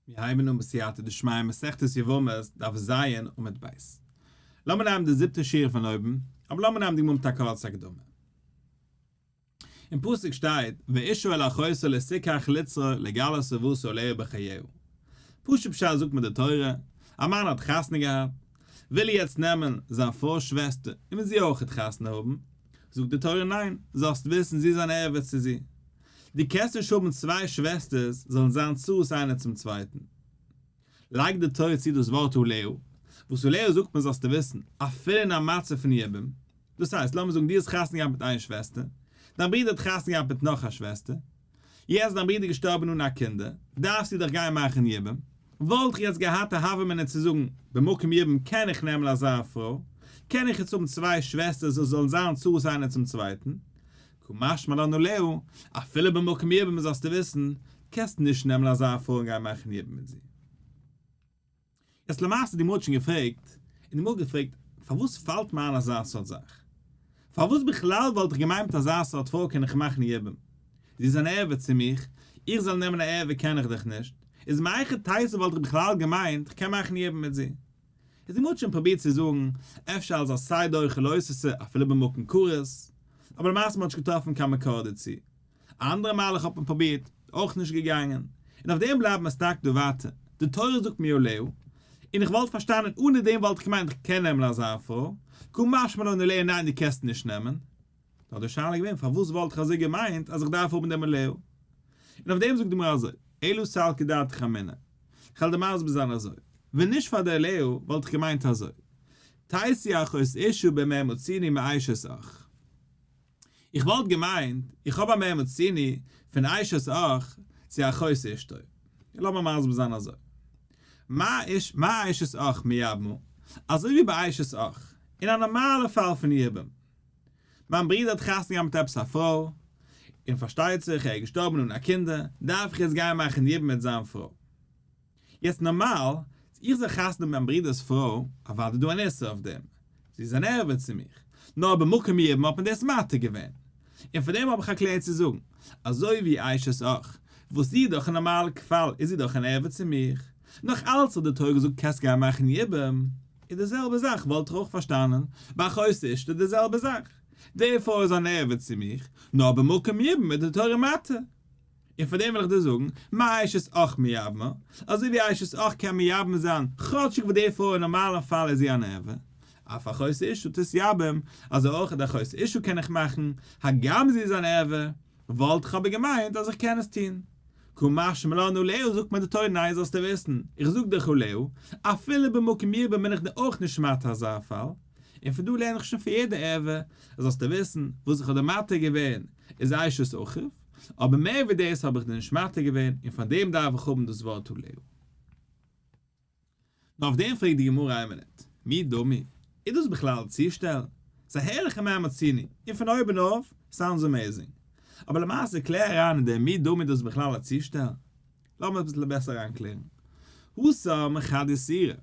מיר הייבן אן בסייעתא דשמיא מסכת יבמות דף ז עמוד ב'. לאמיר נעמען די זיבטע שורה פון אויבן, אבער לאמיר נעמען די גמרא מיט א קורצע הקדמה. אין פסוק שטייט ואשה אל אחותה לא תקח לצרור לגלות ערותה עליה בחייה. פשוט פשט זאגט מיר די תורה, א מאן האט חתונה געהאט, וויל ער יעצט נעמען זיין פרוי'ס שוועסטער און מיט זי אויכעט חתונה האבן, זאגט די תורה ניין, זאלסט וויסן זי איז אן ערווה צו זי, דו קענסט נישט האבן צוויי שוועסטערס זאלן זיין צרות איינער צום צווייטן. לייגט די תורה צו דאס ווארט עליה, וואס עליה זאגט מען זאלסטו וויסן, אפילו אין א מצב פון יבום, דאס הייסט לאמיר זאגן דו האסט חתונה געהאט מיט איין שוועסטער, דיין ברודער האט חתונה געהאט מיט נאך א שוועסטער, יעצט דיין ברודער איז געשטארבן אן א קינדער, דארפסטו דאך גיין מאכן יבום, וואלט איך יעצט געהאט א הוה אמינא צו זאגן, במקום יבום קען איך נעמען אזא פרוי, קען איך יעצט האבן צוויי שוועסטערס וואס זאלן זיין צרות איינער צום צווייטן, קא משמע לן עליה, אפילו במקום יבום זאלסטו וויסן, קענסט נישט נעמען אזא פרוי און גיין מאכן יבום מיט זי. יעצט למעשה די גמרא האט שוין געפרעגט, און די גמרא האט געפרעגט, פארוואס פאלט מיר איין אזא סארט זאך? פארוואס בכלל וואלט איך געמיינט מיט אזא סארט פרוי קען איך מאכן יבום? זי איז אן ערווה צו מיך, איך זאל נעמען א ערווה קען איך דאך נישט, איז מהיכי תיתי וואלט איך בכלל געמיינט איך קען מאכן יבום מיט זי? איז די גמרא האט שוין פרובירט צו זאגן, אפשר אלס עשה דוחה לא תעשה אפילו במקום כרת, אבער למעשה מען האט נישט געטראפן קיין מקור דערצו. א אנדערע מהלך האט מען פרובירט, אויך נישט געגאנגען. און אויף דעם בלייבט מען stuck דא ווייטער. די תורה זאגט מיר עליה, און איך וואלט פארשטאנען אנע דעם וואלט איך געמיינט איך קען נעמען אזא פרוי, קא משמע לן עליה ניין דו קענסט נישט נעמען. נאר די שאלה איז געווען פארוואס וואלט איך אזוי געמיינט אז איך דארף האבן דעם עליה. און אויף דעם זאגט די גמרא אזוי, אלא סלקא דעתך אמינא. כ'וועל דיר מסביר זיין אזוי, ווען נישט פאר די עליה וואלט איך געמיינט אזוי, תיתי אחות אשה במה מצינו מאשת אח. איך וואלט געמיינט איך האב א מה מצינו פון אשת אח צו אחות אשתו. לאמיר מסביר זיין אזוי, מה אש מה אשת אח מיבמה, אזוי ווי ביי אשת אח, אין א נארמאלע פאל פון יבום, מיין ברודער האט חתונה געהאט מיט עפעס א פרוי, און פארשטייט זיך ער איז געשטארבן אן א קינדער, דארף איך יעצט גיין מאכן יבום מיט זיין פרוי. יעצט נארמאל, צו איך זאל חתונה האבן מיט מיין ברודער'ס פרוי, אוודאי איז דא אן איסור אויף דעם, זי איז אן ערווה צו מיך, נאר במקום יבום האט מען דאס מתיר געווען. און פאר דעם האב איך א קלער צו זאגן, אזוי ווי אשת אח, וואס זי איז דאך אין נארמאלע פאל איז זי דאך אן ערווה צו מיך, נאך אלץ האט די תורה געזאגט קענסט גיין מאכן יבום, איז די זעלבע זאך וואלט איך אויך פארשטאנען, ביי אחות אשתו די זעלבע זאך, די פרוי איז אן ערווה צו מיך, נאר במקום יבום איז די תורה מתיר. און פאר דעם וויל איך דיר זאגן, מה אשת אח מיבמה, אזוי ווי אשת אח קען מייבם זיין, כאטשיג וואס די פרוי אין נארמאלן פאל איז זי אן ערווה, אף אחות אשה תתייבם, אזוי אויך די אחות אשה קען איך מאכן, הגם זי איז אן ערווה, וואלט איך אבער געמיינט אז איך קען עס טון. קא משמע לן עליה זאגט מיר די תורה ניין זאלסטו וויסן, איך זאג דיך עליה, אפילו במקום יבום בין איך דיר אויך נישט מתיר אזא פאל, און פון דא לערן איך שוין פאר יעדע ערווה, אז זאלסטו וויסן, וואס איך האב דיר מתיר געווען איז אשת אחיו, אבער מער ווי דאס האב איך דיר נישט מתיר געווען, און פאר דעם דארף איך האבן דאס ווארט עליה. נאר אויף דעם פרעגט די גמרא איין מינוט, מי דמי? איז דאס בכלל צושטעל? ס'איז א הערליכע מה מצינו, און פון אויבן אויף, sounds amazing. אבער למעשה קלער אריין אין דעם מי דמי דאס בכלל א צושטעל? לאמיר אביסל בעסער אריינקלערן. התם חד איסורא.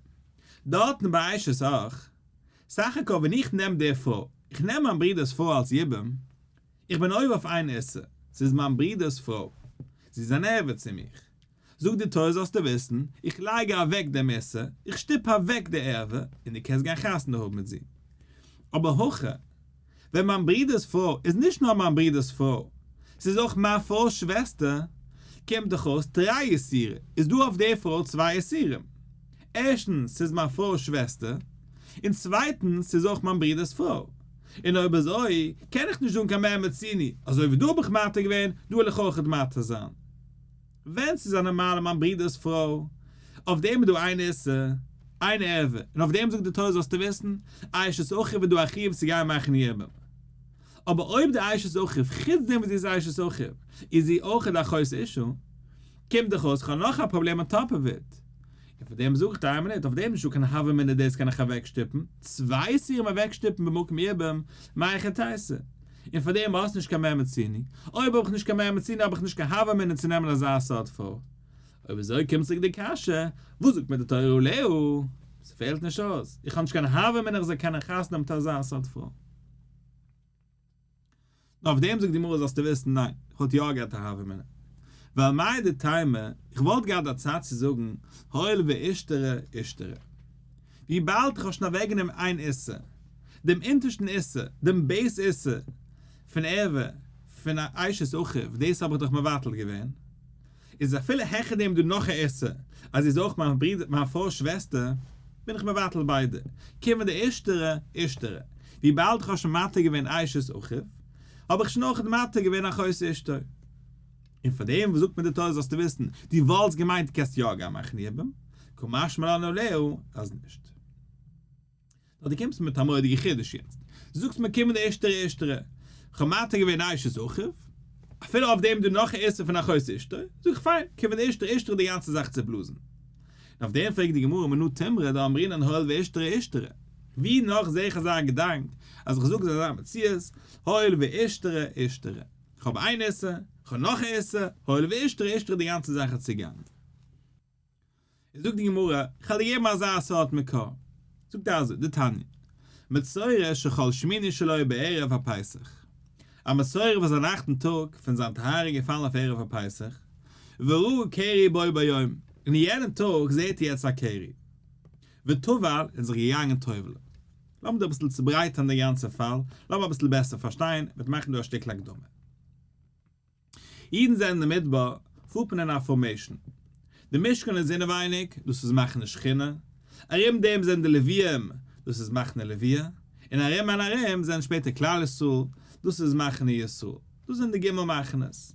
דארטן ביי אשת אח, סך הכל ווען איך נעם די פרוי, איך נעם מיין ברודער'ס פרוי אלס יבום, איך בין עובר אויף איין איסור, ס'איז מיין ברודער'ס פרוי, זי איז אן ערווה צו מיך, זאגט די תורה זאלסטו וויסן, איך לייג אוועק דעם איסור, איך שטופ אוועק די ערווה, און דו קענסט גיין חתונה האבן מיט זי. אבער הכא, ווען מיין ברודער'ס פרוי איז נישט נאר מיין ברודער'ס פרוי, ס'איז אויך מיין פרוי'ס שוועסטער, קומט דאך אויס תרי איסורי, איז דא אויף די פרוי צוויי איסורים. ערשטנס, ס'איז מיין פרוי'ס שוועסטער, און צווייטנס, ס'איז אויך מיין ברודער'ס פרוי. און אויב אזוי, קען איך נישט זאגן קיין מה מצינו, אזוי ווי דא האב איך מתיר געווען, דא וועל איך אויכעט מתיר זיין. ווען ס'איז א נארמאלע מיין ברודער'ס פרוי, אויף דעם איז דא איין איסור, איין ערווה, און אויף דעם זאגט די תורה זאלסטו וויסן, אשת אחיו איז דא א חיוב צו גיין מאכן יבום. אבער אויב די אשת אחיו, חוץ דעם וואס זי איז אשת אחיו, איז זי אויך די אחות אשתו, קומט דאך אויס כ'האב נאך א פראבלעם on top of it. און פאר דעם זאג איך דיר איין מינוט, אויף דעם איז נישטא קיין הוה אמינא דאס קען איך אוועקשטופן, צוויי איסורים אוועקשטופן במקום יבום, מהיכי תיתי. און פאר דעם האסט נישט קיין מה מצינו. אויב האב איך נישט קיין מה מצינו האב איך נישט קיין הוה אמינא צו נעמען אזא סארט פרוי. אויב אזוי קומט צוריק די קשיא, וואס זאגט מיר די תורה עליה? ס'פעלט נישט אויס, איך האב נישט קיין הוה אמינא איך זאל קענען חתונה האבן מיט אזא סארט פרוי. נאר אויף דעם זאגט די גמרא זאלסטו וויסן ניין, איך וואלט יא געהאט א הוה אמינא. ווייל מהו דתימא, איך וואלט געהאט א צד צו זאגן, הואיל ואישתרי אישתרי. וויבאלד איך האב שוין אוועקגענומען איין איסור, דעם אונטערשטן איסור, דעם base איסור, פון ערווה, פון אשת אחיו, דאס האב איך דאך מבטל געווען, איז אפילו העכער דעם דא נאך א איסור, אז זי איז אויך מיין ברודער, מיין פרוי'ס שוועסטער, בין איך מבטל ביידע, כיוון דאישתרי אישתרי, וויבאלד איך האב שוין מתיר געווען אשת אחיו, האב איך שוין אויך מתיר געווען אחות אשתו. און פאר דעם וואס זאגט מיר די תורה זאלסטו וויסן, דו וואלסט געמיינט דו קענסט יא גיין מאכן יבום, קא משמע לן עליה אז נישט. נאר דו קומסט מיט א מורא'דיגע חידוש יעצט. דו זאגסט מיר כיוון דאישתרי אישתרי. כ'האב מתיר געווען אשת אחיו, אפילו אויף דעם דא נאך א איסור פון אחות אשתו, זאג איך פיין, כיוון דאישתרי אישתרי די גאנצע זאך צובלאזן. און אויף דעם פרעגט די גמרא מנא תימרא דאמרינן הואיל ואישתרי אישתרי. ווי נאך זעה איך אזא געדאנק אז איך זאג אזא מציאות, הואיל ואישתרי אישתרי. כ'האב איין איסור, כ'האב נאך א איסור, הואיל ואישתרי אישתרי די גאנצע זאך איז צוגאנג. איז זאגט די גמרא, כ'על דיר געבן אזא סארט מקור. זאגט ער אזוי, דתניא, מצורע שחל שמיני שלו בערב הפסח, א מצורע וואס זיין אכטן טאג פון זיין טהרה איז געפאלן אויף ערב הפסח, וראה קרי בו ביום, און אין יענעם טאג זעט ער יעצט א קרי, וטבל, און זיך געגאנגען טובל'ן. לאמיר דא אביסל צוברייטערן די גאנצע פאל, לאמיר אביסל בעסער פארשטיין, מ'וועט מאכן דא א שטיקל הקדמה. אידן זענען אין די מדבר, פארט מען אין א formation. די משכן איז אינעווייניג, דאס איז מחנה שכינה, ארום דעם זענען די לוויים, דאס איז מחנה לוויה, און ארום און ארום זענען שפעטער כלל ישראל, דאס איז מחנה ישראל. דאס זענען די ג' מחנות.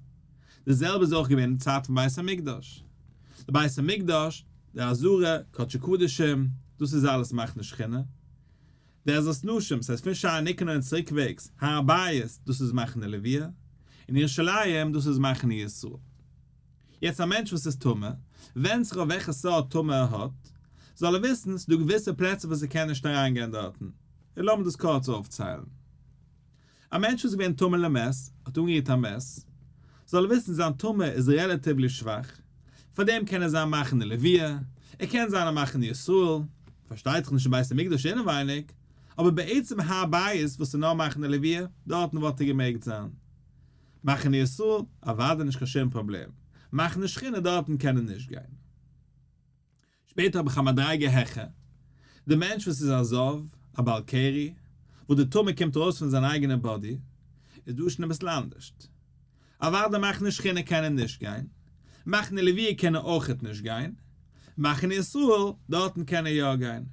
די זעלבע איז אויך געווען אין צייט פון בית המקדש. די בית המקדש, די עזרה, קדשי קדשים, דאס איז אלעס מחנה שכינה. די עזרת נשים, ס'הייסט פון שער ניקנור און צוריקוועגס, הר הבית, דאס איז מחנה לוויה, און ירושלים, דאס איז מחנה ישראל. יעצט א מענטש וואס איז טמא, ווענדט זיך אויף וועלכע סארט טומאה ער האט, זאל ער וויסן ס'דא געוויסע פלעצער וואס ער קען נישט אריינגיין דארטן, און לאמיר דאס קורץ אויפציילן. א מענטש וואס איז געווען טמא למת, האט אנגערירט א מת, זאל ער וויסן זיין טומאה איז relatively שוואך, פאר דעם קען ער זיין מחנה לוויה, ער קען זיין א מחנה ישראל, פארשטייט זיך נישט אין בית המקדש אינעווייניג, אבער בעצם הר הבית וואס איז נאר מחנה לוויה, דארטן וואלט ער געמעגט זיין. מחנה ישראל, אוודאי נישט קיין שום פראבלעם, מחנה שכינה דארטן קען ער נישט גיין. שפעטער האב איך א מדריגה העכער, די מענטש וואס איז א זב, א בעל קרי, וואס די טומאה קומט ארויס פון זיין אייגענע body, איז דא שוין אביסל אנדערשט. אוודאי מחנה שכינה קען ער נישט גיין, מחנה לוויה קען ער אויכעט נישט גיין, מחנה ישראל, דארטן קען ער יא גיין.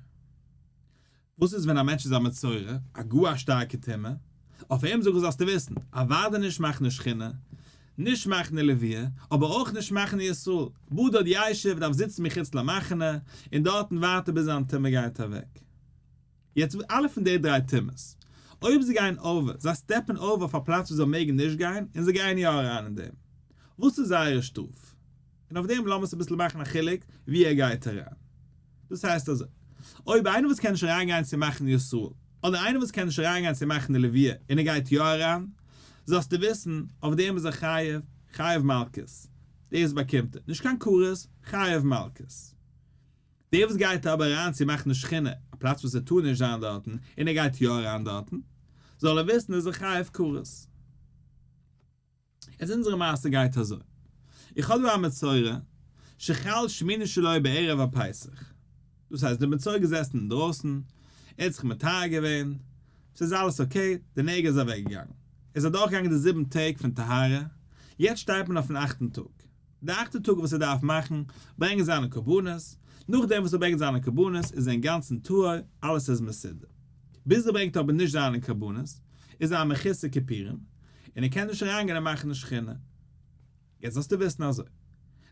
וואס איז ווען א מענטש איז א מצורע, א גאר א שטארקע טומאה, אויף אים זאג איך זאלסטו וויסן, אוודאי נישט מחנה שכינה, נישט מחנה לוויה, אבער אויך נישט מחנה ישראל, בדד ישב דארף זיצן מחוץ למחנה, און דארטן ווארטן ביז זיין טומאה גייט אוועק. יעצט אלע פון די דריי טומאות, אויב זיי גייען over, זיי step ן over אויף א פלאץ וואו זיי מעגן נישט גיין, און זיי גייען יא אריין אין דעם, וואס איז זייערע שטראף? און אויף דעם לאמיר עס אביסל מאכן א חילוק ווי ער גייט אריין. דאס הייסט אזוי, אויב איינער וואס קען נישט אריינגיין צו מחנה ישראל, אדער איינער וואס קען נישט אריינגיין צו מחנה לוויה און ער גייט יא אריין, זאלסטו וויסן, אויף דעם איז ער חייב, חייב מלקות. דאס באקומט ער, נישט קיין כרת, חייב מלקות. דער וואס גייט אבער אריין צו מחנה שכינה, א פלאץ וואס ער טאר נישט זיין דארטן, און ער גייט יא אריין דארטן, זאל ער וויסן איז ער חייב כרת. איז אונזערע מעשה גייט אזוי, איך האב דא א מצורע שחל שמיני שלו בערב הפסח, דאס הייסט דער מצורע געזעסן אינדרויסן, ער האט זיך מטהר געווען, ס'איז אלעס okay, די נגע איז אוועק געגאנגען, ער איז אדורך געגאנגען די זיבן טעג פון טהרה, יעצט שטייט מען אויפן אכטן טאג, די אכטע טאג וואס ער דארף מאכן, ברענגען זיינע קרבנות, נאכדעם וואס ער ברענגט זיינע קרבנות איז ער אינגאנצן טהור, אלעס איז מסודר. ביז ער ברענגט אבער נישט זיינע קרבנות, איז ער א מחוסר כיפורים, און ער קען נישט אריינגיין אין מחנה שכינה. יעצט זאלסטו וויסן אזוי,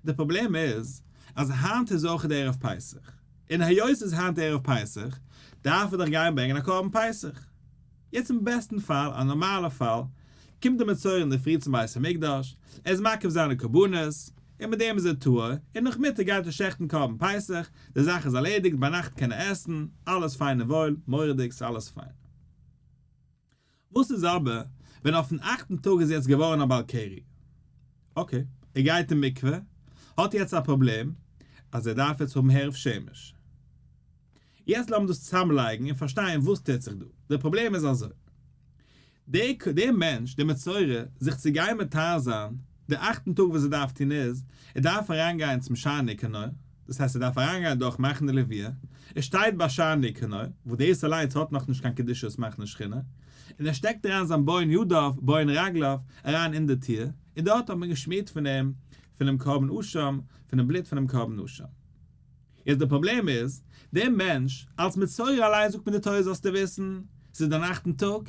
די פראבלעם איז אז היינט איז אויך די ערב פסח, און היות ס'איז היינט ערב פסח, דארף ער דאך גיין ברענגען א קרבן פסח. יעצט אין בעסטן פאל, א נארמאלע פאל, קומט דער מצורע אינדערפרי צום בית המקדש, ער איז מקריב זיינע קרבנות, און מיט דעם איז ער טהור, און נאכמיטאג גייט ער שעכטן קרבן פסח, די זאך איז ארלעדיגט, ביינאכט קען ער עסן, אלעס פיין און וואויל, מורא'דיג, ס'אלעס פיין. וואס איז אבער ווען אויפן אכטן טאג איז יעצט געווארן א בעל קרי? okay, ער גייט אין מקווה, האט יעצט א פראבלעם אז ער דארף יעצט האבן הערב שמש. יעצט לאמיר דאס צוזאמלייגן און פארשטיין וואס טוט זיך דא. דער פראבלעם איז אזוי, דער מענטש, דער מצורע, זיך צו גיין מטהר זיין, די אכטן טאג וואס ער דארף טון איז, ער דארף אריינגיין צום שער ניקנור, דאס הייסט ער דארף אריינגיין דורך מחנה לוויה, ער שטייט ביי שער ניקנור, וואס דאס אליינס האט נאכנישט קיין קדושת מחנה שכינה, און ער שטעקט אריין זיין בוהן ידיו, בוהן רגליו, אריין אין די טיר, און דארט האט מען געשמירט פון אים, פונעם קרבן אשם, פונעם בלוט פונעם קרבן אשם. יעצט די פראבלעם איז, דער מענטש, אלס מצורע אליין זאגט מיר די תורה זאלסטו וויסן, ס'איז דיין אכטן טאג,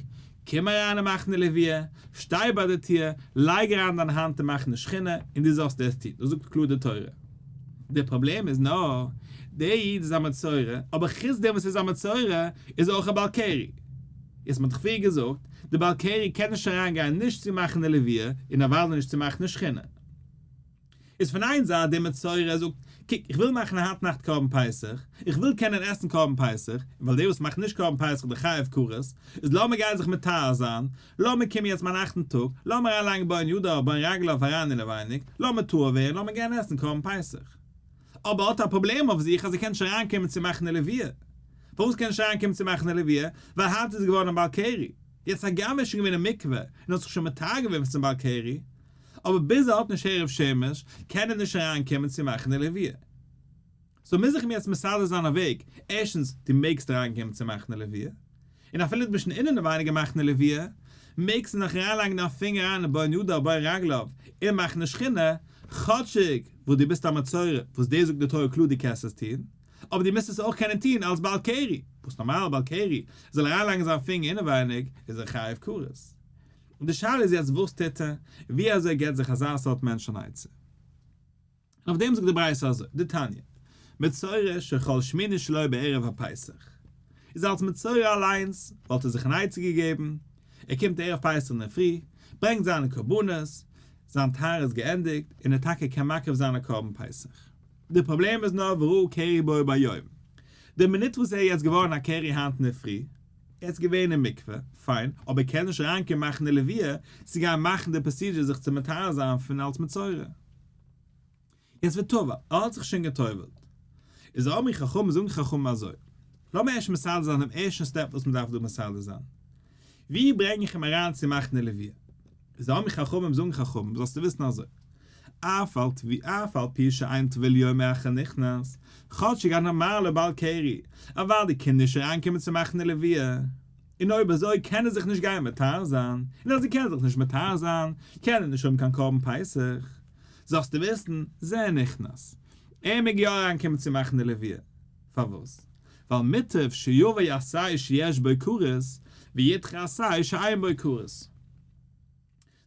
קום אריין אין מחנה לוויה, שטיי ביי די טיר, לייג אריין דיין האנט אין מחנה שכינה, און דו זאלסט דאס טון, דאס זאגט קלאר די תורה. די פראבלעם איז נאר, דער איד איז א מצורע, אבער חוץ דעם וואס ער איז א מצורע, איז ער אויך א בעל קרי. יעצט מ'האט דאך פריער געזאגט, די בעל קרי קען נישט אריין גיין נישט צו מחנה לוויה, און אוודאי נישט צו מחנה שכינה. איז פון איין זייט דער מצורע זאגט, קוק איך וויל מאכן היינט נאכט קרבן פסח, איך וויל קענען עסן קרבן פסח, און ווייל דער וואס מאכט נישט קרבן פסח איז דער חייב כרת, איז לאמיר גיין זיך מטהר זיין, לאמיר קומען יעצט מיין אכטן טאג, לאמיר אריינלייגן בוהן ידיו בוהן רגליו אריין אינעווייניג, לאמיר טהור ווערן, לאמיר גיין עסן קרבן פסח. אבער האט א פראבלעם אויף זיך אז ער קען נישט אריינקומען צו מחנה לוויה. פארוואס קען ער נישט אריינקומען צו מחנה לוויה? ווייל היינט איז ער געווארן א בעל קרי. יעצט הגם ער איז שוין געווען אין מקווה און האט זיך שוין מטהר געווען פון בעל קרי, אבער ביז ער האט נישט הערב שמש קען ער נישט אריין קומען צו מחנה לוויה. so מוז איך אים יעצט מסדר זיין א וועג, ערשטנס דו מעגסט אריין קומען צו מחנה לוויה, און אפילו דו ביסט שוין אינעווייניג אין מחנה לוויה, מעגסטו נאך אריינלייגן דיין פינגער אריין אין בוהן ידיו בוהן רגליו אין מחנה שכינה, כאטשיג וואס דו ביסט א מצורע וואס דיר זאגט די תורה קלאר דו קענסט עס טון, אבער דו מוזט עס אויך קענען טון אלס בעל קרי, וואס נארמאל בעל קרי זאל אריינלייגן זיין פינגער אינעווייניג איז ער חייב כרת. און די שאלה איז יעצט וואס טוט ער, ווי אזוי געבט זיך אזא סארט מענטש אן עצה? און אויף דעם זאגט די ברייתא אזוי, דתניא, מצורע שחל שמיני שלו בערב הפסח, איז אלס מצורע אליינס וואלט ער זיך אן עצה געגעבן, ער קומט ערב פסח אינדערפרי, ברענגט זיינע קרבנות, זיין טהרה איז געענדיגט, און ער טאקע קען מקריב זיין א קרבן פסח. די פראבלעם איז נאר וראה קרי בו ביום, די מינוט וואס ער איז יעצט געווארן א קרי היינט אינדערפרי, ער איז געווען אין מקווה, פיין, אבער ער קען נישט אריינקומען מחנה לוויה צו גיין מאכן די procedure זיך צו מטהר זיין פון אלס מצורע. יעצט וטבל, ער האט זיך שוין גע'טובל'ט. איז אמרו חכמים זאגן חכמים אזוי, לאמיר ערשט מסדר זיין דעם ערשטן step וואס מען דארף דא מסדר זיין. ווי ברענג איך אים אריין צו מחנה לוויה? איז אמרו חכמים זאגן חכמים זאלסטו וויסן אזוי, אף על טבי אף על פי שאין טבול יום אחר נכנס, כאטשיג א נארמאלע בעל קרי, אוודאי קען נישט אריינקומען צו מחנה לוויה, און אויב אזוי קען ער זיך נישט גיין מטהר זיין, און אז ער קען זיך נישט מטהר זיין, קען ער נישט האבן קיין קרבן פסח. זאלסטו וויסן, זה נכנס. ער מעג יא אריינקומען צו מחנה לוויה. פארוואס? ווייל מוטב שיבוא עשה שיש בו כרת, וידחה עשה שאין בו כרת.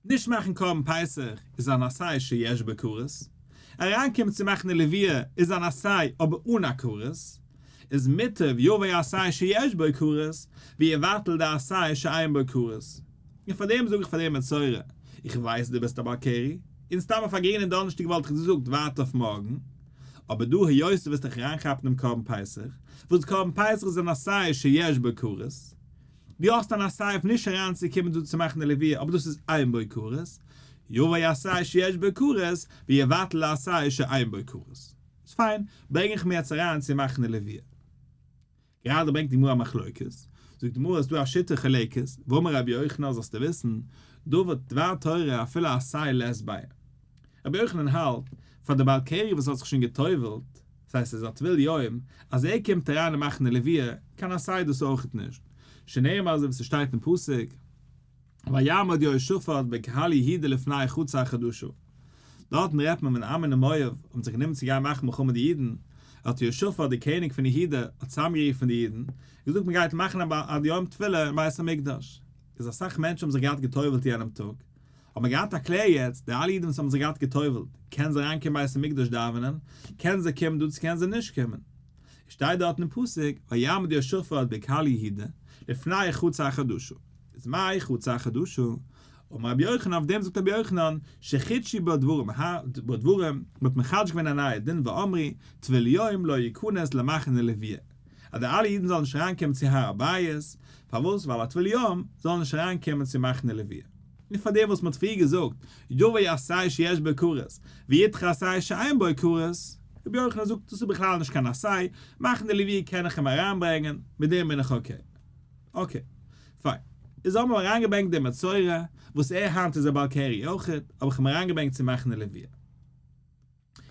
נישט מאכן קרבן פסח איז אן עשה שיש בו כרת, אריינקומען צו מחנה לוויה איז אן עשה אבער אן א כרת, איז מוטב יבוא עשה שיש בו כרת, ויבטל די עשה שאין בו כרת. און פאר דעם זאג איך פאר דעם מצורע, איך ווייס דו ביסט א בעל קרי, און סתם אויף א גרינע דאנערשטאג וואלט איך געזאגט ווארט אויף מארגן, אבער דא היות דו ווילסט דיך אריינכאפן דעם קרבן פסח, וואס קרבן פסח איז אן עשה שיש בו כרת, דו האסט אן עשה אויף נישט אריינצוקומען דא צו מחנה לוויה אבער דאס איז אין בו כרת, יבוא עשה שיש בו כרת ויבטל עשה שאין בו כרת. איז פיין, ברענג איך מיר יעצט אריין צו מחנה לוויה. גראדע ברענגט די גמרא א מחלוקת, זאגט די גמרא עס איז דא א שיטה חולקת, ואמר רבי יוחנן זאלסטו וויסן, דבר דבר תורה אפילו עשה לית ביה. רבי יוחנן האלט, פאר די בעל קרי וואס האט זיך שוין גע'טובל'ט, דאס הייסט ער איז א טבול יום, אז ער קומט אריין אין מחנה לוויה, קיין עשה דאס אויכעט נישט, שנאמר אזוי ווי ס'שטייט אין פסוק, ויעמוד יהושפט בקהל יהודה לפני חצר החדשה. דארטן רעדט מען ווען עמון און מואב האבן זיך גענומען צו גיין מאכן מלחמה די אידן, האט יהושפט דער קעניג פון יהודה האט צוזאמגערופן די אידן, געזאגט מען גייט מאכן א יום תפילה אין בית המקדש, איז אסאך מענטשן האבן זיך געהאט גע'טובל'ט יענעם טאג, האט מען געהאט א קלער יעצט, די אלע אידן וואס האבן זיך געהאט גע'טובל'ט, קענען זיי אריינקומען בית המקדש דאווענען, קענען זיי קומען דא צו קענען זיי נישט קומען. עס שטייט דארט אין פסוק, ויעמוד יהושפט בקהל יהודה, לפני חצר החדשה. איז מאי חצר החדשה? אמר רבי יוחנן, אויף דעם זאגט רבי יוחנן, שחידשו בה דברים, בה דברים, מען האט מחדש געווען א נייע דין ואמרו, טבול יום לא יכנס למחנה לוויה, אז די אלע אידן זאלן נישט אריינקומען צו הר הבית, פארוואס? ווייל א טבול יום זאל נישט אריינקומען צו מחנה לוויה. און פאר דעם וואס מען האט פריער געזאגט, יבוא עשה שיש בו כרת, וידחה עשה שאין בו כרת, רבי יוחנן זאגט דאס איז בכלל נישט קיין עשה, מחנה לוויה קען איך אים אריינברענגען, מיט דעם בין איך okay. Okay, פיין. איז האבן מיר אריינגעברענגט דעם מצורע, וואס ער היינט איז א בעל קרי אויכעט, האב איך אים אריינגעברענגט צו מחנה לוויה.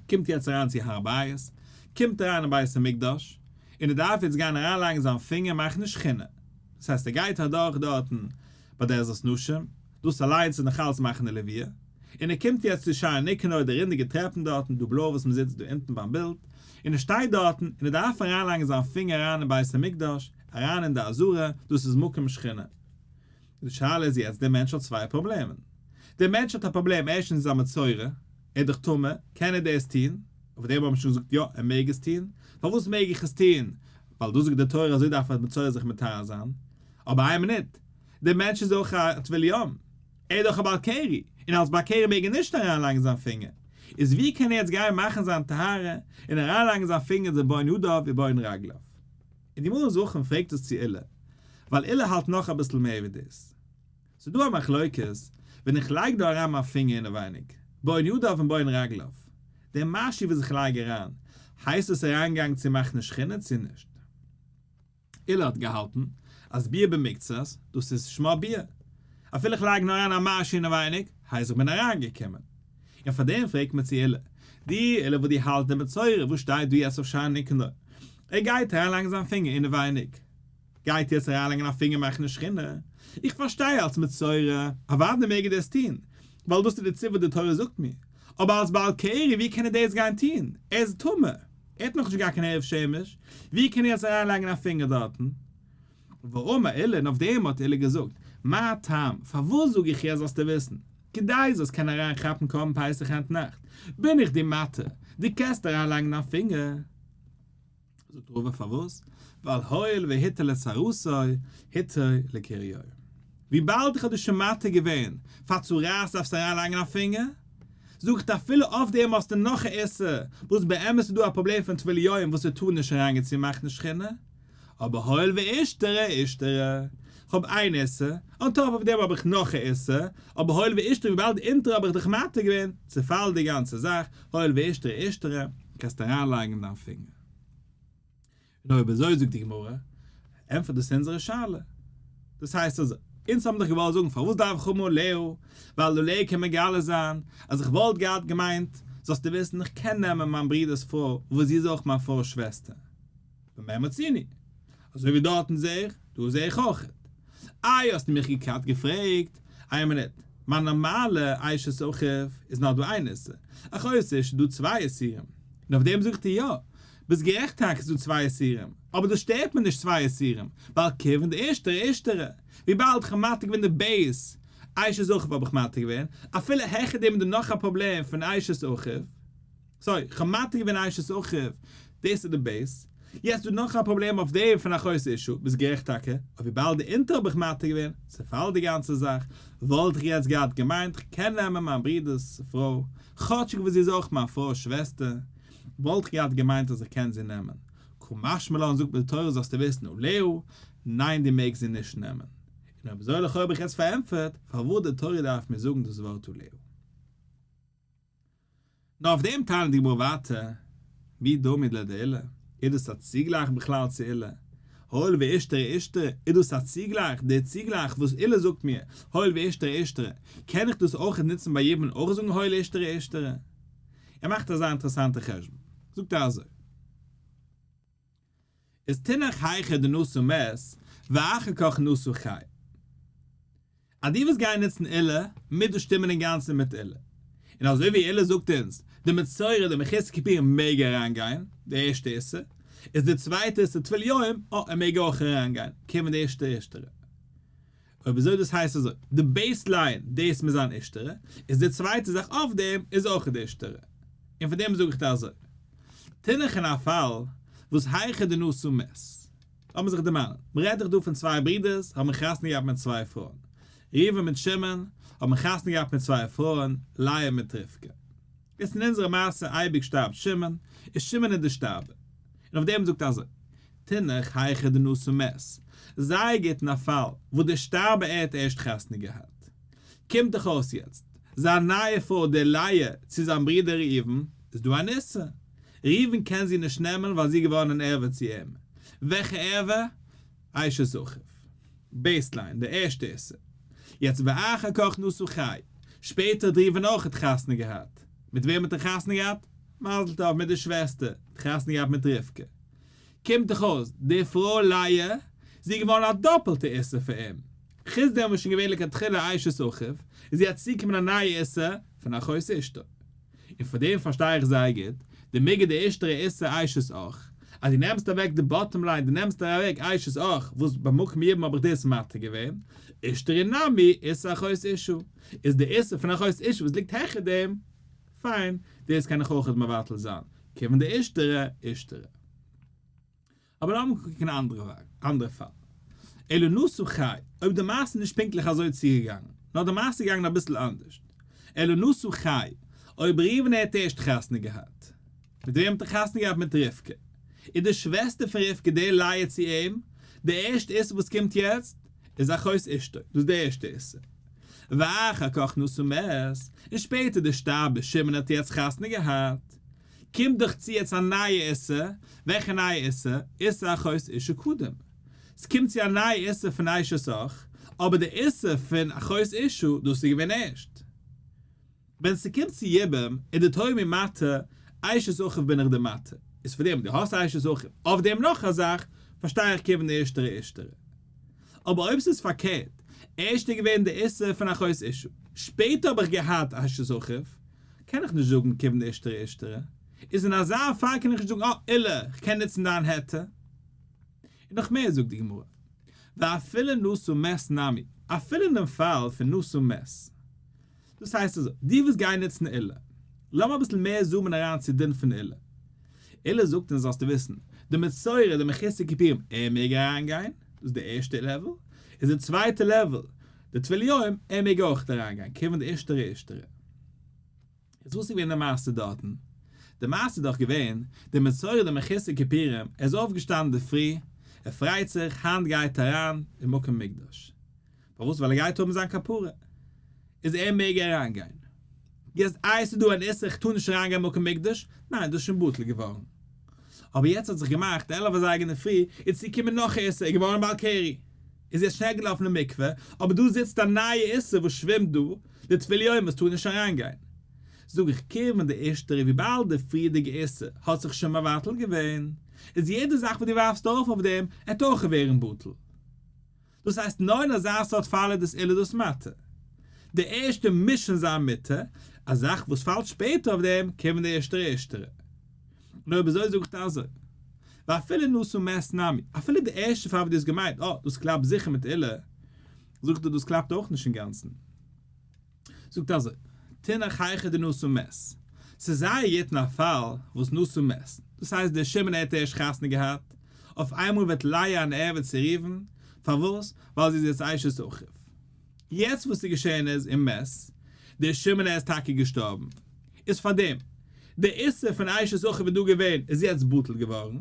קומט יעצט אריין צו הר הבית, קומט אריין אין בית המקדש, און ער דארף יעצט גיין אריינלייגן זיין פינגער מחנה שכינה, דאס הייסט ער גייט אדורך דארטן ביי די עזרת נשים, דאס אליינס איז נאך אלץ מחנה לוויה, און ער קומט יעצט צו שער ניקנור די רינדיגע טרעפן דארטן, דא בלוי וואס מען זיצט דא אונטן ביים בילד, און ער שטייט דארטן, און ער דארף אריינלייגן זיין פינגער אריין אין בית המקדש, אריין אין די עזרה, דאס איז מקום שכינה. די שאלה איז יעצט, דער מענטש האט צוויי פראבלעמען. דער מענטש האט א פראבלעם, ערשטנס איז א מצורע, ער איז דאך טמא, קען ער דאס טון? אויף דעם האט מען שוין געזאגט יא, ער מעג עס טון. פארוואס מעג איך עס טון? ווייל דאס זאגט די תורה אזוי דארף א מצורע זיך מטהר זיין. אבער איין מינוט, דער מענטש איז אויך א טבול יום, ער איז דאך א בעל קרי, און אלס בעל קרי מעג ער נישט אריינלייגן זיין פינגער, איז ווי קען ער יעצט גיין מאכן זיין טהרה און אריינלייגן זיין פינגער די בוהן ידיו ובוהן רגליו? און די גמרא זאכן פרעגט עס צו עולא, ווייל עולא האלט נאך אביסל מער ווי דאס. ס'איז דא א מחלוקת, ווען איך לייג דא אריין מיין פינגער אינעווייניג, בוהן ידיו און בוהן רגליו, דער משהו וואס איך לייג אריין, הייסט עס אריינגעגאנגען צו מחנה שכינה צו נישט? עולא האט געהאלטן אז ביאה במקצת, דאס איז שמה ביאה. אפילו איך לייג נאר אריין א משהו אינעווייניג, הייסט איך בין אריינגעקומען. און פאר דעם פרעגט מען צו עולא, דו עולא וואס דו האלסט די מצורע וואס שטייט דא יעצט אויף שער ניקנור, ער גייט אריינלייגן זיין פינגער אינעווייניג, גייט יעצט אריינלייגן א פינגער מחנה שכינה, איך פארשטיי אלס מצורע, אוודאי מעג ער דאס טון, ווייל דאס איז די ציווי וואס די תורה זאגט מיר, אבער אלס בעל קרי ווי קען ער דאס גיין טון, ער איז טמא, ער האט נאכנישט געהאט קיין הערב שמש, ווי קען ער יעצט אריינלייגן א פינגער דארטן? ואמר עולא, און אויף דעם האט עולא געזאגט, מה טעם, פארוואס זאג איך יעצט זאלסטו וויסן, כדי זאלסט קענען אריין כאפן קרבן פסח היינט נאכט, בין איך דיר מתיר, דו קענסט אריינלייגן דיין פינגער. זאגט רבא פארוואס? ווייל הואיל והותר לצרעתו, הותר לקריו. וויבאלד איך האב דיר שוין מתיר געווען פאר צרעת דארפסטו אריינלייגן א פינגער, זאג איך אפילו אויף דעם האסטו נאך א איסור, וואס באמת איז דא א פראבלעם פון טבול יום וואס ס'טאר נישט אריינגיין צו מחנה שכינה, אבער הואיל ואישתרי אישתרי, כ'האב איין איסור, on top אויף דעם האב איך נאך א איסור, אבער הואיל ואישתרי וויבאלד אונטער האב איך דיך מתיר געווען, צעפאלט די גאנצע זאך, הואיל ואישתרי אישתרי, קענסט אריינלייגן דיין פינגער. און אויב אזוי זאגט די גמרא, ענטפערט דאס אונזערע שאלה. דאס הייסט אזוי, אונז האבן דאך געוואלט זאגן פארוואס דארף איך האבן עליה, ווייל עליה קען מגלה זיין אז איך וואלט געהאט געמיינט, זאלסטו וויסן איך קען נעמען מיין ברודער'ס פרוי וואס זי איז אויך מיין פרוי'ס שוועסטער. במה מצינו? אזוי ווי דארטן זעה איך, דא זעה איך אויכעט. איי האסטו מיך געקאט געפרעגט, איין מינוט, מיין נארמאלע אשת אחיו איז נאר דא איין איסור, אחות אשה איז דא צוויי איסורים, און אויף דעם זאג איך דיר יא, ביסט גערעכט טאקע ס'איז דא צוויי איסורים, אבער דאס שטערט מיר נישט צוויי איסורים, ווייל כיוון דאישתרי אישתרי, וויבאלד כ'האב מתיר געווען די base אשת אחיו האב איך מתיר געווען, אפילו העכער דעם איז דא נאך א פראבלעם פון אשת אחיו. sorry, כ'האב מתיר געווען אשת אחיו, דאס איז די base. יעצט איז דא נאך א פראבלעם אויף דעם פון אחות אשה, ביסט גערעכט טאקע, אבער וויבאלד די אונטער האב איך מתיר געווען, צעפאלט די גאנצע זאך, וואלט איך יעצט געהאט געמיינט כ'קען נעמען מיין ברודער'ס פרוי, כאטשיג וואס זי איז אויך מיין פרוי'ס שוועסטער, וואלט איך געהאט געמיינט אז איך קען זי נעמען. קא משמע לן זאגט מיר די תורה זאלסטו וויסן עליה, ניין דו מעגסט זי נישט נעמען. און אויב אזוי לכאו' האב איך יעצט פארענטפערט פארוואס די תורה דארף מיר זאגן דאס ווארט עליה. נאר אויף דעם טענה'ט די גמרא ווייטער, מי דמי לדעולא, איז דאס א צוגלייך בכלל צו עולא? הואיל ואישתרי אישתרי, איז דאס א צוגלייך, דער צוגלייך וואס עולא זאגט מיר, הואיל ואישתרי אישתרי, קען איך דאס אויך נוצן ביי יבום און אויך זאגן הואיל אישתרי אישתרי? ער מאכט אזא אינטערעסאנטע חשבון, זאגט ער אזוי. איז תינח היכא דנשא מת ואחר כך נשא חי. אז דו ווילסט גיין נוצן עולא, מוז דאס שטימען אינגאנצן מיט עולא. און אזוי ווי עולא זאגט אונז, די מצורע די מחוסר כיפורים מעג אריינגיין, די ערשטע איסור, איז די צווייטע איסור טבול יום, אה, ער מעג אויך אריינגיין, כיוון דאישתרי אישתרי. אויב אזוי דאס הייסט אזוי, די baseline דאס מוז זיין אישתרי, איז די צווייטע זאך אויף דעם איז אויך די אישתרי. און פון דעם זאג איך דיר אזוי, תינח אין א פאל וואס היכא דנשא מת. לאמיר זיך דערמאנען, מען רעדט דאך דא פון צוויי ברידערס האבן חתונה געהאט מיט צוויי פרויען. ראובן מיט שמעון האבן חתונה געהאט מיט צוויי פרויען, לאה מיט רבקה. יעצט אין אונזערע מעשה אייביג שטארבט שמעון, איז שמעון איז די שטארבער. און אויף דעם זאגט אזוי, תינח היכא דנשא מת, זייער גוט אין א פאל וואס דער שטארבער ער האט ערשט חתונה געהאט. קומט דאך אויס יעצט, זיין נייע פרוי די לאה צו זיין ברודער ראובן, איז דא אן איסור. ראובן קען זי נישט נעמען ווייל זי איז געווארן אן ערווה צו אים. וועלכע ערווה? אשת אחיו. Baseline, די ערשטע איסור. יעצט ואחר כך נשא חי, שפעטער האט ראובן אויכעט חתונה געהאט. מיט וועם האט ער חתונה געהאט? מזל טוב, מיט די שוועסטער, האט חתונה געהאט מיט רבקה. קומט דאך אויס, די פרוי לאה, זי איז געווארן א דאפעלטע איסור פאר אים. חוץ דעם וואס שוין געווען לכתחילה אשת אחיו, איז יעצט צוגעקומען א נייע איסור פון אחות אשתו. און פאר דעם פארשטיי איך זייער גוט, דמיגר דאישתרי איסור אשת אח, אז דו נעמסט אוועק די bottom line, דו נעמסט אוועק אשת אח, וואס במקום יבום האב איך דאס מתיר געווען, אישתרי נמי איסור אחות אשה, איז די איסור פון אחות אשה וואס ליגט העכער דעם, פיין, דאס קען איך אויכעט מבטל זיין, כיוון דאישתרי, אישתרי. אבער לאמיר קוקן אן אנדערע אנדערע פאל. אלא נשא חי, אויב די מעשה איז נישט פונקטליך אזוי צוגעגאנגען, נאר די מעשה איז געגאנגען אביסל אנדערש. אלא נשא חי, אויב ראובן האט ערשט חתונה געהאט. מיט וועם האט ער חתונה געהאט? מיט רבקה. איז די שוועסטער פון רבקה די לאה צו אים, די ערשטע איסור וואס קומט יעצט, איז אחות אשתו, דאס איז די ערשטע איסור. ואחר כך נשא מת, און שפעטער די שטארבער שמעון האט יעצט חתונה געהאט. קומט דאך צו יעצט א נייע איסור, וועלכע נייע איסור? איסור אחות אשה קדים. ס'קומט צו א נייע איסור פון אשת אח, אבער די איסור פון אחות אשה דאס איז געווען ערשט. ווען ס'קומט צו יבום איז די תורה מיר מתיר, אשת אחיו בין איך דיר מתיר. איז פאר דעם דו האסט אשת אחיו, אויף דעם נאך א זאך, פארשטיי איך כיוון אישתרי אישתרי. אבער אויב ס'איז פארקערט, ערשט איז געווען די איסור פון אחות אשה, שפעטער האב איך געהאט אשת אחיו, קען איך נישט זאגן כיוון דאישתרי אישתרי, איז אין אזא פאל קען איך נישט זאגן אה עולא איך קען נוצן דיין היתר. און נאך מער זאגט די גמרא, ואפילו נשא מת נמי, אפילו אין דעם פאל פון נשא מת, דאס הייסט אזוי, דו וואס גיי נוצן עולא, לאמיר אביסל מער zoom ען אריין צו דין פון עולא. עולא זאגט אונז זאלסטו וויסן, די מצורע, די מחוסר כיפורים, ער מעג אריינגיין, דאס איז די ערשטע level, איז די צווייטע level, די טבול יום, ער מעג אויך אריינגיין, כיוון דאישתרי אישתרי. איז וואס איז געווען די מעשה דארטן? די מעשה איז דאך געווען, די מצורע די מחוסר כיפורים, ער איז אויפגעשטאנען אינדערפרי, ער פרייט זיך, היינט גייט ער אריין אין מקום מקדש. פארוואס? ווייל ער גייט האבן זיין כפרה. איז ער מעג אריינגיין. יעצט איי ס'איז דא אן איסור איך טאר נישט אריינגיין מקום מקדש? ניין דאס איז שוין בטל געווארן. אבער יעצט האט זיך געמאכט 11 אזייגער אינדערפרי איז צוגעקומען נאך א איסור ער איז געווארן בעל קרי. איז יעצט שנעל געלאפן אין מקווה, אבער דא זיצט א נייע איסור וואס שווימט דא, די טבול יום וואס טאר נישט אריינגיין. זאג איך כיוון דאישתרי וויבאלד די פריערדיגע איסור האט זיך שוין מבטל געווען, איז יעדע זאך וואס דו ווארפסט ארויף אויף דעם עט אויך ווערן בטל. דאס הייסט נאר אין אזא סארט פאל איז דאס עולא דאס מתיר. די ערשטע מוז שוין זיין מותר, א זאך וואס פאלט שפעטער אויף דעם כיוון דאישתרי אישתרי. און אויב אזוי זאגט אזוי, ואפילו נשא מת נמי, אפילו די ערשטע פאל וואס דו האסט געמיינט, אה, דאס קלאפט זיכער מיט עולא, זאגט ער דאס קלאפט אויך נישט אינגאנצן. זאגט אזוי, תינח היכא דנשא מת, ס'איז זייער גוט אין א פאל וואס נשא מת, דאס הייסט דער שמעון האט ערשט חתונה געהאט, אויף איינמאל ווערט לאה אן ערוה צו ראובן, פארוואס? ווייל זי איז יעצט אשת אחיו. יעצט וואס איז געשען איז ומת, דער שמעון ער איז טאקע געשטארבן, איז פארדעם דער איסור פון אשת אחיו איז דא געווען איז יעצט בטל געווארן,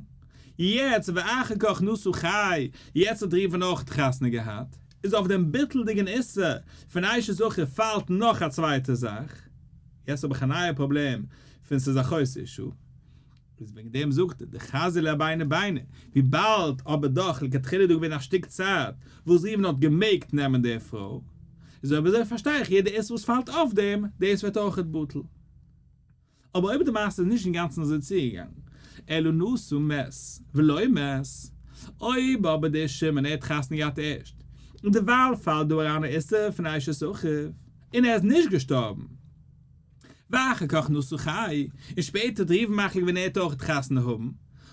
יעצט ואחר כך נשא חי, יעצט האט ראובן אויך חתונה געהאט, איז אויף דעם ביטול'דיגן איסור פון אשת אחיו פאלט נאך א צווייטע זאך, יעצט האב איך א נייע פראבלעם פון ס'איז אחות אשה. איז וועגן דעם זאגט ער, דחזי ליה ביני ביני, וויבאלד אבער דאך לכתחילה איז דא געווען א שטיק צייט וואס ראובן האט געמעגט נעמען די פרוי, איז אויב אזוי פארשטיי איך יעדע איסור וואס פאלט אויף דעם, דאס ווערט אויכעט בטל. אבער אויב די מעשה איז נישט אינגאנצן אזוי צוגעגאנגען, אלא נשא מת ולא מת, אויב אבער דער שמעון ער האט חתונה געהאט ערשט, און דערווייל פאלט דא אריין א איסור פון אשת אחיו, און ער איז נישט געשטארבן, ואחר כך נשא חי, און שפעטער האט ראובן מחליט געווען ער וועט אויך חתונה האבן,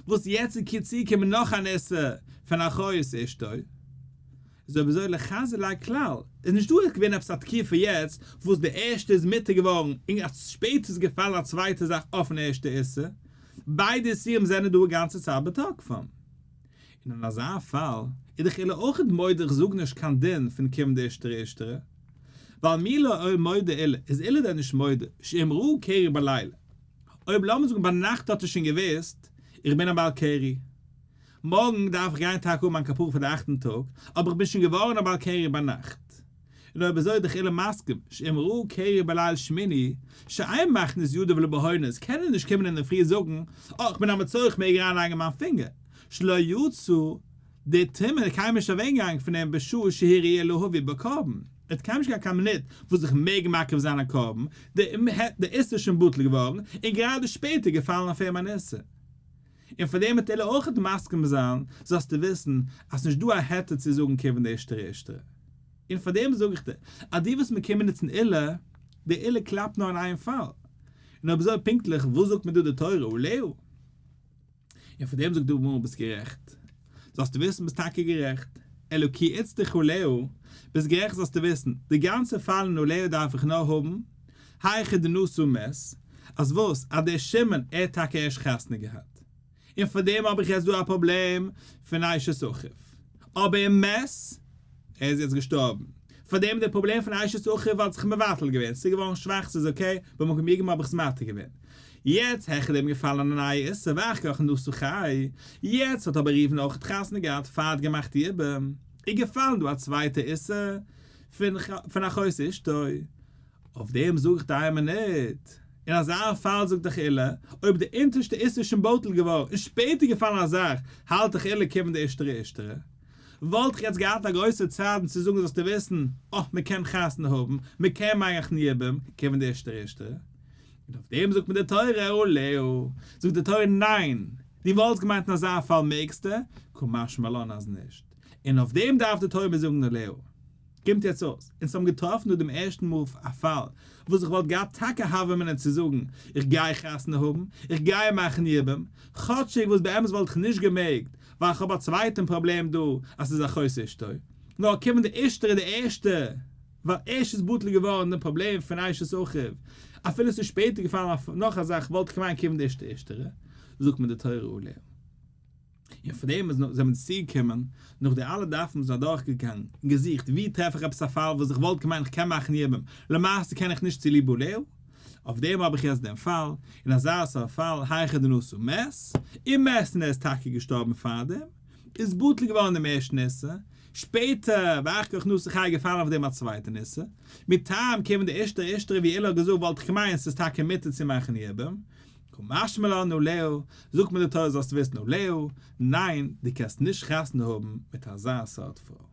וואס יעצט איז צוגעקומען נאך אן איסור פון אחות אשתו, איז אויב אזוי לא חזי ליה כלל, איז נישט דא געווען עפעס א תקופה יעצט וואס די ערשטע איז מותר געווארן און אז שפעטער איז געפאלן א צווייטע זאך אויפן ערשטע איסור, ביידע איסורים זענען דא אגאנצע צייט בתוקפם. און אין אזא פאל איז דאך עולא אויכעט מודה איך זאג נישט קיין דין פון כיוון דאישתרי אישתרי, ווייל מי לא מודה עולא, איז עולא דען נישט מודה שאם ראה קרי בלילה, אויב לאמיר זאגן ביינאכט האט ער שוין געוואוסט איך בין א בעל קרי, מארגן דארף איך גיין טאקע האבן מיין כפרה פאר די אכטן טאג, אבער איך בין שוין געווארן א בעל קרי ביינאכט. און אויב אזוי איז דאך עולא מסכים שאם ראה קרי בליל שמיני, שאין מכניס ידו לבהונות, קען ער נישט קומען אינדערפרי זאגן, אה איך בין א מצורע איך מעג אריינלייגן מיין פינגער, שלא יצא. די טומאה איז קיינמאל נישט אוועקגעגאנגען פון אים בשעה שהיא ראויה להביא בו קרבן, ער האט קיינמאל נישט געהאט קיין מינוט וואס איך מעג מקריב זיין א קרבן, די איסור איז שוין בטל געווארן, און גראדע שפעטער געפאלן אויף אים אן איסור. און פאר דעם וועט עולא אויכעט מסכים זיין, זאלסטו וויסן אז ס'נישט דא א היתר צו זאגן כיוון דאישתרי אישתרי. און פאר דעם זאג איך דיר, אז דו וועסט מיר קומען נוצן עולא, די עולא קלאפט נאר אין איין פאל. און אויב אזוי פונקטליך וואס זאגט מיר דא די תורה עליה? און פאר דעם זאגט די גמרא ביסט גערעכט, זאלסטו וויסן ביסט טאקע גערעכט, אלא כי איצטריך עליה, ביסט גערעכט זאלסטו וויסן, די גאנצע פאל אין עליה דארף איך נאר האבן, היכא דנשא ומת, אז וואס, אז דער שמעון ער האט טאקע ערשט חתונה געהאט, און פאר דעם האב איך יעצט דא א פראבלעם פון אשת אחיו, אבער ומת, ער איז יעצט געשטארבן, פאר דעם די פראבלעם פון אשת אחיו האט זיך מבטל געווען, ס'איז געווארן שוואך ס'איז okay, במקום יגמר האב איך עס מתיר געווען. יעצט העכער דעם געפאלן א נייע איסור ואחר כך נשא חי, יעצט האט אבער ראובן אויך חתונה געהאט פאר האט געמאכט יבום, איז געפאלן דא א צווייטע איסור פון אחות אשתו, אויף דעם זאג איך דיר איין מינוט, אין אזא פאל זאגט דאך עולא, אויב די אונטערשטע איסור איז שוין בטל געווארן און שפעטער געפאלן א זאך, האלט דאך עולא כיוון דאישתרי אישתרי. וואלט איך יעצט געהאט א גרויסע צייט צו זאגן זאלסטו וויסן, אה, מען קען חתונה האבן, מען קען מאכן יבום, כיוון דאישתרי אישתרי. און אויף דעם זאגט מיר די תורה עליה, זאגט די תורה ניין, דו וואלסט געמיינט אין אזא פאל מעגסטו, קא משמע לן אז נישט, און אויף דעם דארף די תורה מיר זאגן עליה. קומט יעצט אויס, אונז האבן געטראפן דא דעם ערשטן מאל א פאל וואס איך וואלט געהאט טאקע הוה אמינא צו זאגן איך גיי חתונה האבן, איך גיי מאכן יבום, כאטשיג וואס באמת וואלט איך נישט געמעגט ווייל איך האב א צווייטן פראבלעם דא אז ס'איז אחות אשתו, נאר כיוון דאישתרי די ערשטע ווייל ערשט איז בטל געווארן דעם פראבלעם פון אשת אחיו, אפילו ס'איז שפעטער געפאלן אויף נאך א זאך וואלט איך געמיינט כיוון דאישתרי אישתרי, זאגט מיר די תורה עליה. און פון דעם זענען מיר צוגעקומען, נאך די אלע דפים וואס זענען אדורכגעגאנגען און געזוכט וואו טרעף איך עפעס א פאל וואס איך וואלט געמיינט איך קען מאכן יבום, למעשה קען איך נישט צוליב עליה, אויף דעם האב איך יעצט דעם פאל, און אזא סארט פאל, היכא דנשא ומת, ומת און ער איז טאקע געשטארבן פארדעם, איז בטל געווארן דעם ערשטן איסור, שפעטער, ואחר כך נשא חי געפאלן אויף דעם א צווייטן איסור, מטעם כיוון דאישתרי אישתרי ווי עולא האט געזאגט וואלט איך געמיינט ס'איז טאקע מותר צו מאכן יבום, קא משמע לן עליה, זאגט מיר די תורה זאלסט וויסן עליה, ניין, דו קענסט נישט חתונה האבן מיט אזא סארט פרוי.